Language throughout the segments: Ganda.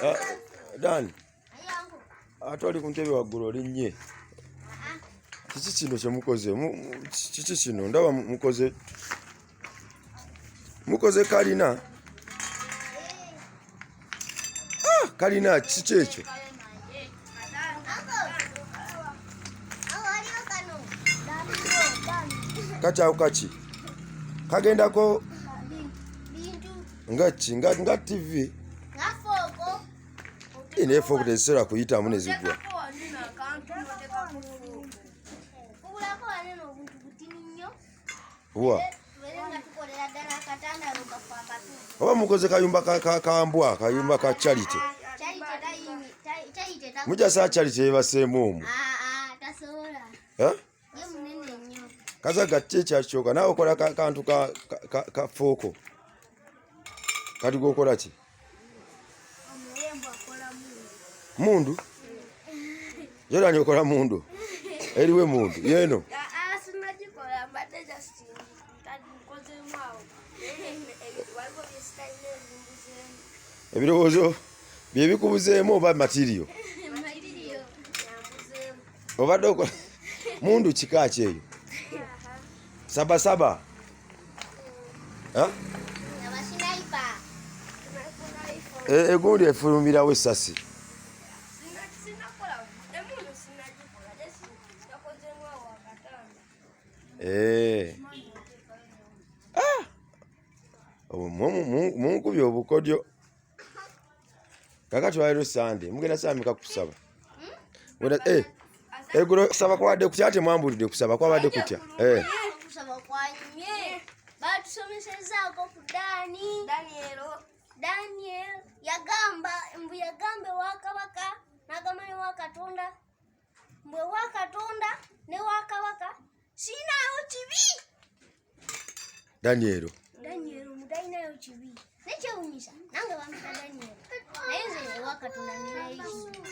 Ah, Dan, ate oli ku ntebe waggulu olinnye. Kiki kino kye mukoze? Kiki kino? Ndaba mukoze mukoze kalina. Ah, kalina kiki ekyo? Kati awo kaki? Kagendako nga ki nga nga tv naye fooko tezisobola kuyitamu ne zigwa. Wa oba mukoze kayumba kambwa kayumba ka charity mujja saa charity yebaseemu omwo Kazaga ki ekyakyoka naawe okola kantu ka fooko kati gwokola ki mundu jorani okola mundu eriwe mundu yeno ebirowoozo byebikubuzeemu oba matiriyo obadde okola mundu kika ki eyo sabasaba egundi efulumirawo esasi eh. ah! Munkubye obukodyo. Kakati lwaliro Sande mugenda saamika kusaba hmm? Eh, eggulo kusaba kwabadde kutya ate mwambulidde kusaba kwabadde kutya eh. Batusomesezaako ku Dani Daniel yagamba mbu yagamba ewa kabaka n'agamba ne wa Katonda mbu ewa Katonda ne wa kabaka siinaayo kibi. Daniel Daniel mutalinayo kibi nekyewunyisa nange bampita Daniel naye nze ewa Katonda ninayo ekibi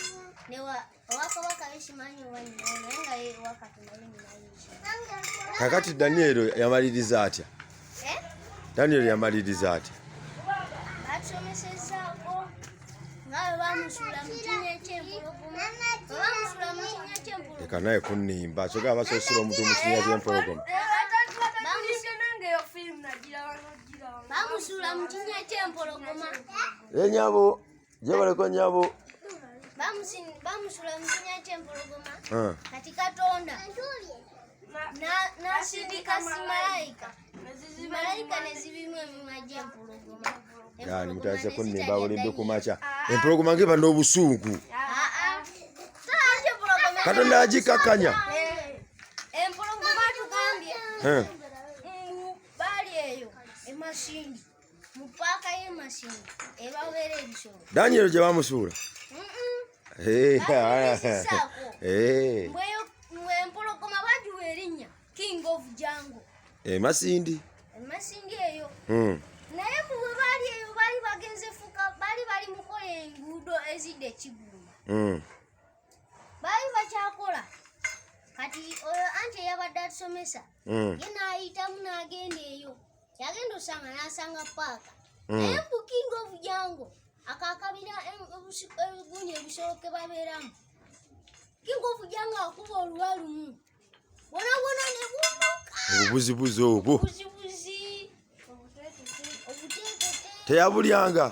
newa ewa kabaka yo simanyi oba ninayo naye nga ewa Katonda yo ninayo ekibi. Kakati Daniel yamaliriza atya? Eh? Daniel yamaliriza atya? Batusomesezaako nga bwe bamusuula mu kinnya ky'empologoma bwe bamusuula mu kinnya ky'empologoma Leka naye kunnimba kyogera basoosula omuntu mu kinnya ky'empologoma. Bamusuula mu kinnya ky'empologoma. Ye nyabo, gyebaleko nyabo. Bamusuula mu kinnya ky'empologoma. Kati Katonda n'asindika malayika malayika ne zibimwa emimwa gy'empologoma. Yani mutandise kunnimba bulimbi ku makya. Empologoma ng'eba n'obusungu. Katonda agikakkanya. Empologoma tugambye baali eyo emasindi mu paaka y'emasindi ebabeera ebisolo. Daniel gye bamusuula. Empologoma bagiwa erinnya King of Jungle. Emasindi. Emasindi eyo. Naye mu bwe baali eyo baali bagenze fuka baali bali mukola enguudo ezidda ekigumba. Baali bakyakola. Kati oyo anti eyabadde atusomesa. Ye n'ayitamu n'agenda eyo. Yagenda osanga n'asanga paaka. Naye mbu King of Jungle akakabira ebigundi ebisolo ke babeeramu. King of Jungle akuba oluwa lumu. Wona wona ne bubuka. Obubuzibuzi obwo. Obubuzibuzi. Obuteekete. Teyabulyanga.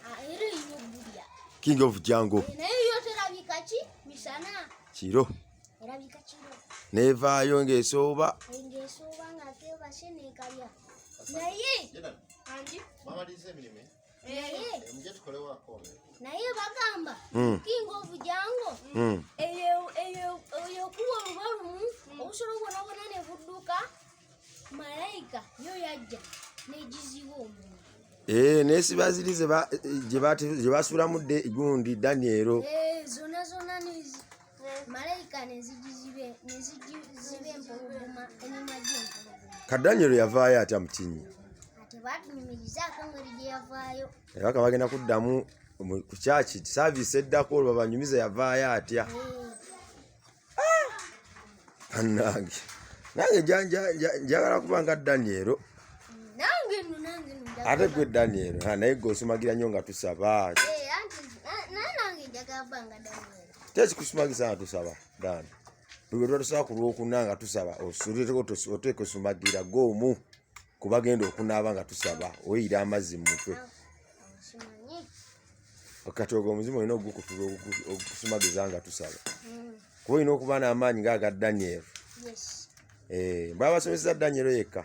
Ah, era erina obulya. King of Jungle. Naye yo terabika ki misana. Kiro. Erabika kiro. Nevaayo ng'esooba. Ng'esooba nga keebase n'ekalya. Naye. Bamaliriza emirimu. Naye. Mujje tukolewo akome. Naye bagamba King of Jungle eyo eyo eyo kuwa oluba lumu obusolo bwona bwona ne budduka malayika yo yajja n'egiziba omuntu. Eh, nesiba ziri gye basuulamu gundi Daniel. Eh, zonna zonna malayika nezigiziba nezigiziba empologoma emimwa gy'empologoma. Ka Daniel yavaayo atya mu kinnya? Tebatunyumirizaako ngeri gye yavaayo. Era bagenda kuddamu ku kyaki saaviisi eddako olwo babanyumize yavaayo atya. Bannange nange njagala kuba nga Daniel. Nange nno nange nno Ate gwe Daniel, naye gwe osumagira nnyo nga tusaba. Eh, anti Njagala bbanga Daniel. Tekikusumagisa nga tusaba Dan. Bwe tuba tusaba ku Lwokuna nga tusaba osulireko oteeka osumagira gw'omu ku bagenda okunaaba nga tusaba oyira amazzi mu mutwe. Simanyi. Kati ogwo omuzimu olina ogukutula ogukusumagiza nga tusaba. Kuba olina okuba n'amaanyi ng'aga Daniel. Yes. Eh, babasomeseza Daniel yekka.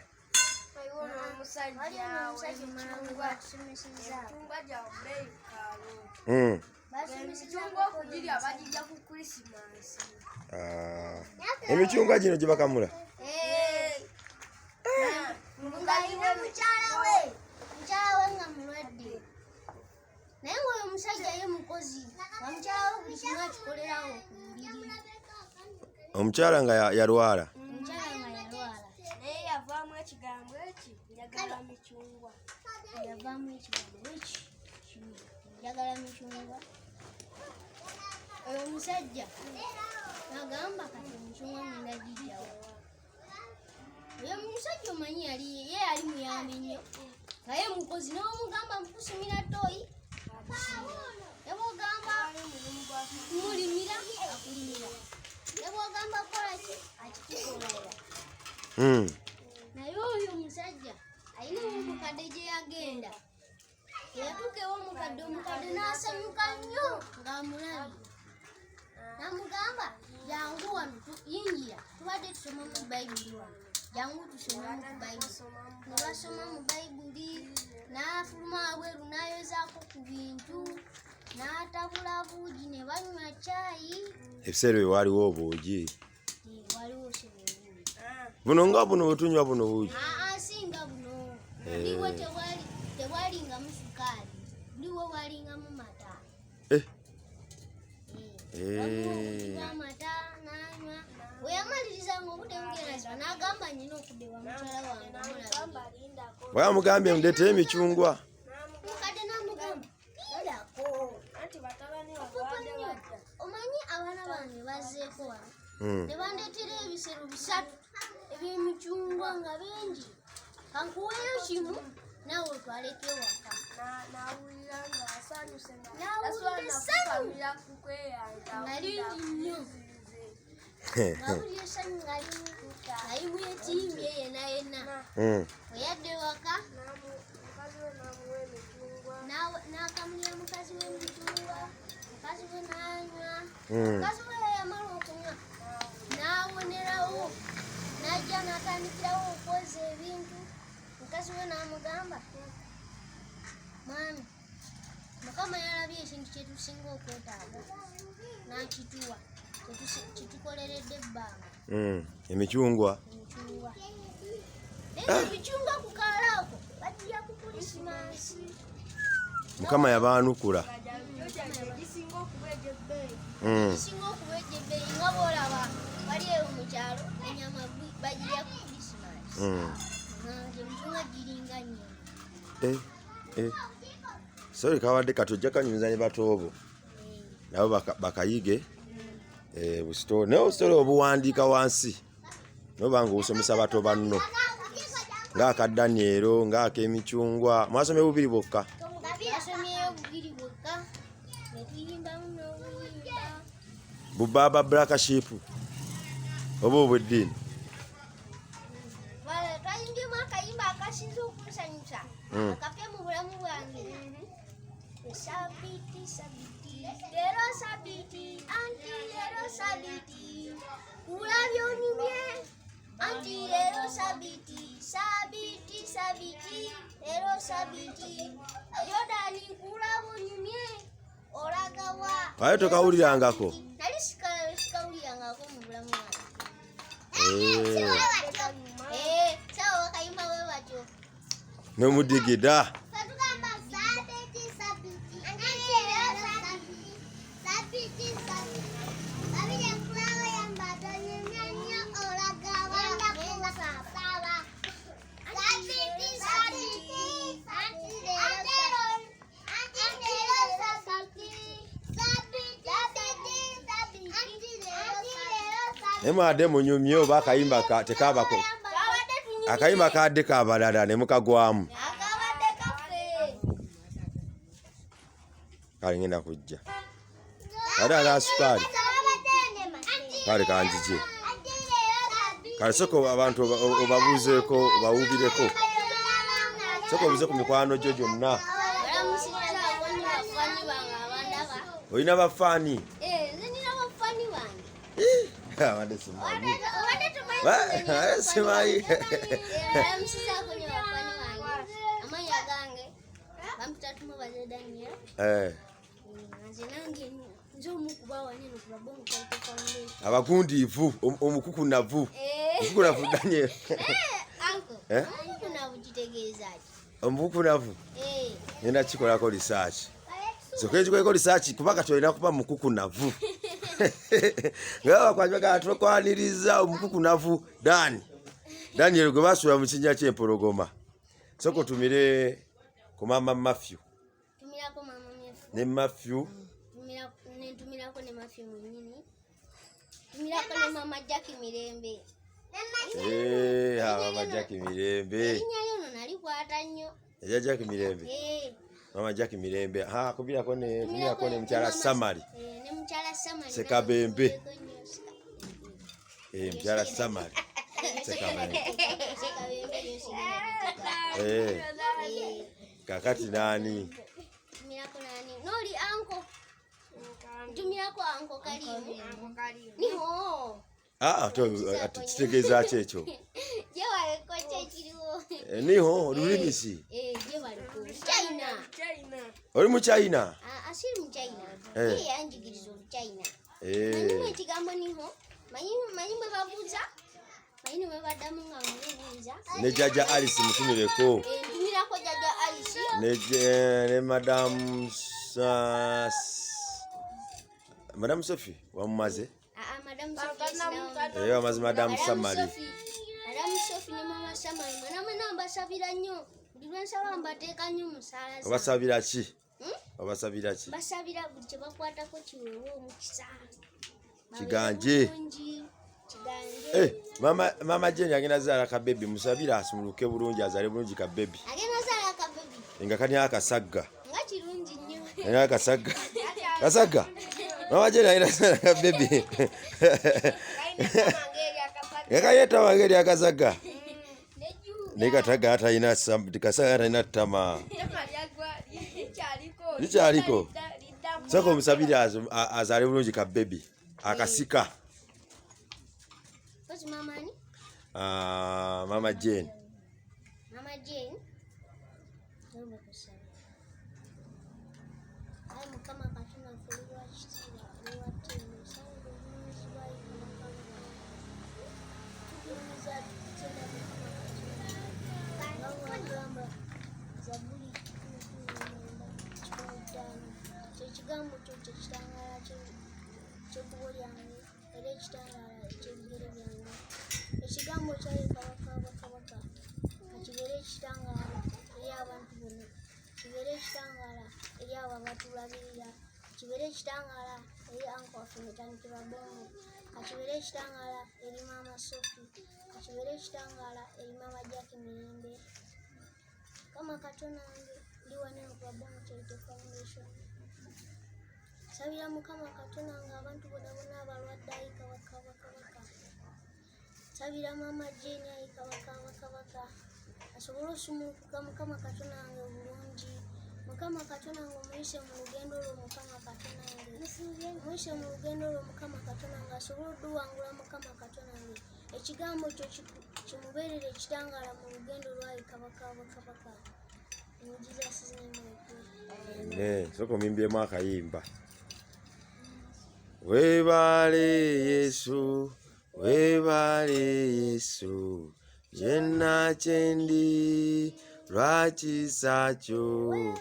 Waliwo n'omusajja Waliwo n'omusajja w'emicungwa. batusomeseza. Emicungwa gya bbeeyi kaalo. Emicungwa okugirya bagirya ku Krisimansi. Ah, emicungwa gino gye bakamula. Ng'alina mukyala we. Mukyala we nga mulwadde. Naye ng'oyo omusajja ye mukozi. Nga mukyala we buli kimu akikolerawo ku buliri. Omukyala nga yalwala. Omukyala nga yalwala. Naye yavaamu ekigambo eki njagala micungwa. Yavaamu ekigambo eki kimu. Njagala micungwa. Oyo omusajja n'agamba kati emicungwa ngenda gijjawo. Oyo omusajja omanyi yali ye yali muyambi nnyo. Nga ye mukozi n'omugamba nkusumira toyi ne bw'ogamba mulimira akulimira. Ne bw'ogamba kola ki akikukolera. Naye oyo omusajja alina ew'omukadde gye yagenda. Yatuuka ew'omukadde, omukadde n'asanyuka nnyo ng'amulabye. N'amugamba jangu wano yingira tubadde tusoma mu Bayibuli wano. Jangu tusome mu Bayibuli. Ne basoma mu Bayibuli n'afuluma wabweru n'ayozaako ku bintu n'atabula buugi ne banywa caayi. Ebiseera ebyo waaliwo obuugi. Waliwo obuugi. Buno nga buno bwe tunywa buno buugi. Aa singa buno. Buliwo tebwalingamu sukaali. Buliwo bwalingamu mata. Waliwo obuugi bw'amata n'anywa. Bwe yamalirizanga obudde bugenda ziba n'agamba nnyina okudda ewa mukyala wange omulabye. Bwe yamugambye ndeeteyo emicungwa. Mukadde n'amugamba lindako. Anti batabani Opupa nnyo. Omanyi abaana bange bazzeeko wano. Ne bandeetera ebisero 3 eby'emicungwa nga bingi. Kankuweeyo kimu naawe otwaleko ewaka. N'awulira ng'asanyuse nga N'awulira essanyu nga lingi nnyo. Ng'awulira essanyu nga limwetimbye yenna yenna. Bwe yadda ewaka n'akamulira mukazi we emicungwa, mukazi we n'anywa. Mukazi we yamala okunywa n'awonerawo n'ajja n'atandikirawo okwoza ebintu. Mukazi we n'amugamba mwami Mukama yalabye ekintu kye tusinga okwetaaga n'akituwa kyetukoleredde ebbanga. Emicungwa. Emicungwa. Naye emicungwa ku kaalo ako bagirya ku Krisimansi. Mukama yabaanukula. Gisinga okuba egy'ebbeeyi. Gisinga okuba egy'ebbeeyi nga bw'olaba wali eyo mu kyalo ennyama bagirya ku Krisimansi. Emicungwa giringa nnyama. Sorry kabadde kati ojja kanyumiza ne batoobo. Nabo bakayige busitole. Naye obusitole obuwandiika wansi. Noba ng'obusomesa bato banno. Ng'aka Daniel, ng'ak'emicungwa. Mwasomye bubiri bwokka? Twasomyeyo bubiri bwokka. Ne tuyimbamu n'obuyimba. Bubaaba Black Sheep. Oba obw'eddiini? Twayimbyemu akayimba akasinze okunsanyusa. Akapya mu bulamu bwange. Sabiti, sabiti, leero sabiti, anti leero sabiti. Kulabye onyumye, anti leero sabiti, sabiti, sabiti, leero sabiti. Yodani kulaba onyumye, olaga wa? Aye tokawulirangako? Nali sikawulirangako mu bulamu bwange. Sawa bakayimba bwe batyo. N'omudigida. Naye mwadde munyumye oba akayimba tekaabako. Akayimba kadde kabalala ne mukagwamu. Akabadde kaffe. Kale ngenda kujja. Ate aga sukaali. Kale kanjije. Kale sooka abantu obabuuzeeko, obawuubireko. Sooka obuuze ku mikwano gyo gyonna. Olina bafaani? Eh, nze nina bafaani bange. Abadde simanyi. Simanyi. Amanya gange bampita Tumubaze Daniel. Eh. Nze nange nze omu ku bawanene ku Babongo Charity Foundation. Abagundiivu, omukukunavu. Eh. Omukukunavu Daniel. Uncle, Eh? omukukunavu kitegeeza ki? Omukukunavu? Eh. Ngenda kikolako research. Soka ekikoleko research kuba kati olina kuba mukukunavu. Nga bakwanywa tukwaniriza omukukunavu Dan. Daniel gwe basuula mu kinnya ky'empologoma. Sooka otumire ku maama Matthew. Tumirako maama Matthew. Ne Matthew. Nentumirako ne Matthew mwennyini. Tumirako ne maama Jackie Mirembe. Eh, maama Jackie Mirembe. Erinnya lyo nalikwata nnyo. Erya Jackie Mirembe. Eh. Maama Jackie Mirembe. Ha, kubirako ne tumirako ne mukyala Samali. Eh, ne mukyala Samali. Sekabembe. Eh, mukyala Samali. Sekabembe. Eh. Kakati nani? Tumirako nani? Noli anko. Ntumirako anko Kalimu. Niho. Ah, to kitegeeza ki ekyo? Gyebaleko ki ekiriwo? Niho, lulimi ki? Eh, gyebaleko. China. Oli mu China? Ah, asiri mu China. Eh. Ye yanjigiriza Oluchina. Eh. Manyimu ekigambo niho. Manyi bwe babuuza. Manyi bwe baddamu nga mubuuza. Ne Jjajja Alice mutumireko. Eh, ntumirako Jjajja Alice. Ne Madam Madam Sophie wamumaze? Ah, Madam Sophie. Eh, wamaze Madam Samali. Madam Sophie ne Mama Samali. Mwana mwena mbasabira nnyo. Buli lwe nsaba mbateeka nnyo mu ssaala zange. Obasabira ki? Obasabira ki? Basabira buli kye bakwatako kiweebwe omukisa. Kiganje. Kiganje. Eh, mama Jane agenda zaala ka baby, musabire asumuluke bulungi, azaale bulungi ka baby. Agenda zaala ka baby. Nga kali akasagga. Nga kirungi nnyo. Kali akasagga. Kasagga. Mama Jane agenda zaala ka baby. Nga kalina wange eri akasagga. Naye katagga atalina kasagga atalina ttama. Likyaliko. Sooka omusabire azaale bulungi ka baby. Akasika. Kozi mama ani? Ah, Mama Jane. Mama Jane. Naomba kusaba. Ayi Mukama Katonda waffe oli wa kitiibwa, oli wa ttendo, osaanidde ogulumizibwa ayi Kabaka wange. Tugulumiza tukutenda Mukama Katonda. Nga bw'agamba Zabbuli 119:105. Kye kigambo kyo kye kitangaala ky'ekkubo lyange, era ekitangaala eky'ebigere byange. Ekigambo kyayi Kabaka wa bakabaka, ka kibeere ekitangaala eri abantu bonna, kibeere ekitangaala eri abo abatulabirira, kibeere ekitangaala eri anko waffe Mutandiki Babongo, ka kibeere ekitangaala eri Maama Sophie, ka kibeere ekitangaala eri Maama Jackie Mirembe. Mukama Katonda wange, ndi wano ku Babongo Charity Foundation. Nsabira Mukama Katonda wange abantu bonna bonna abalwadde ayi Kabaka wa bakabaka. Nsabira Maama Jane ayi Kabaka wa bakabaka asobole osumulukuka Mukama Katonda wange bulungi. Mukama Katonda wange omuyise mu lugendo lwo Mukama Katonda wange. Omuyise mu lugendo lwo Mukama Katonda wange asobole odduwangula Mukama Katonda wange. Ekigambo kyo kimubeerere ekitangaala mu lugendo lw'ayi Kabaka wa bakabaka. In Jesus' name we pray. Amen. Sooka omuyimbyemu akayimba. Weebale Yesu, weebale Yesu, kyenna kyendi lwa kisa kyo.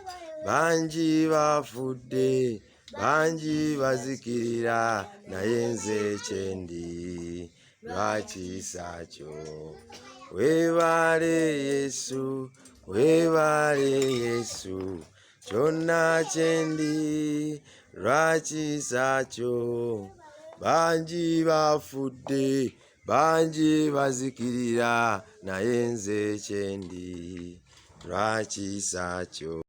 Bangi bafudde, bangi bazikirira, naye nze kyendi lwa kisa kyo. Weebale Yesu, weebale Yesu, kyonna kyendi lwa kisa kyo. Bangi bafudde, bangi bazikirira, naye nze kyendi lwa kisa kyo.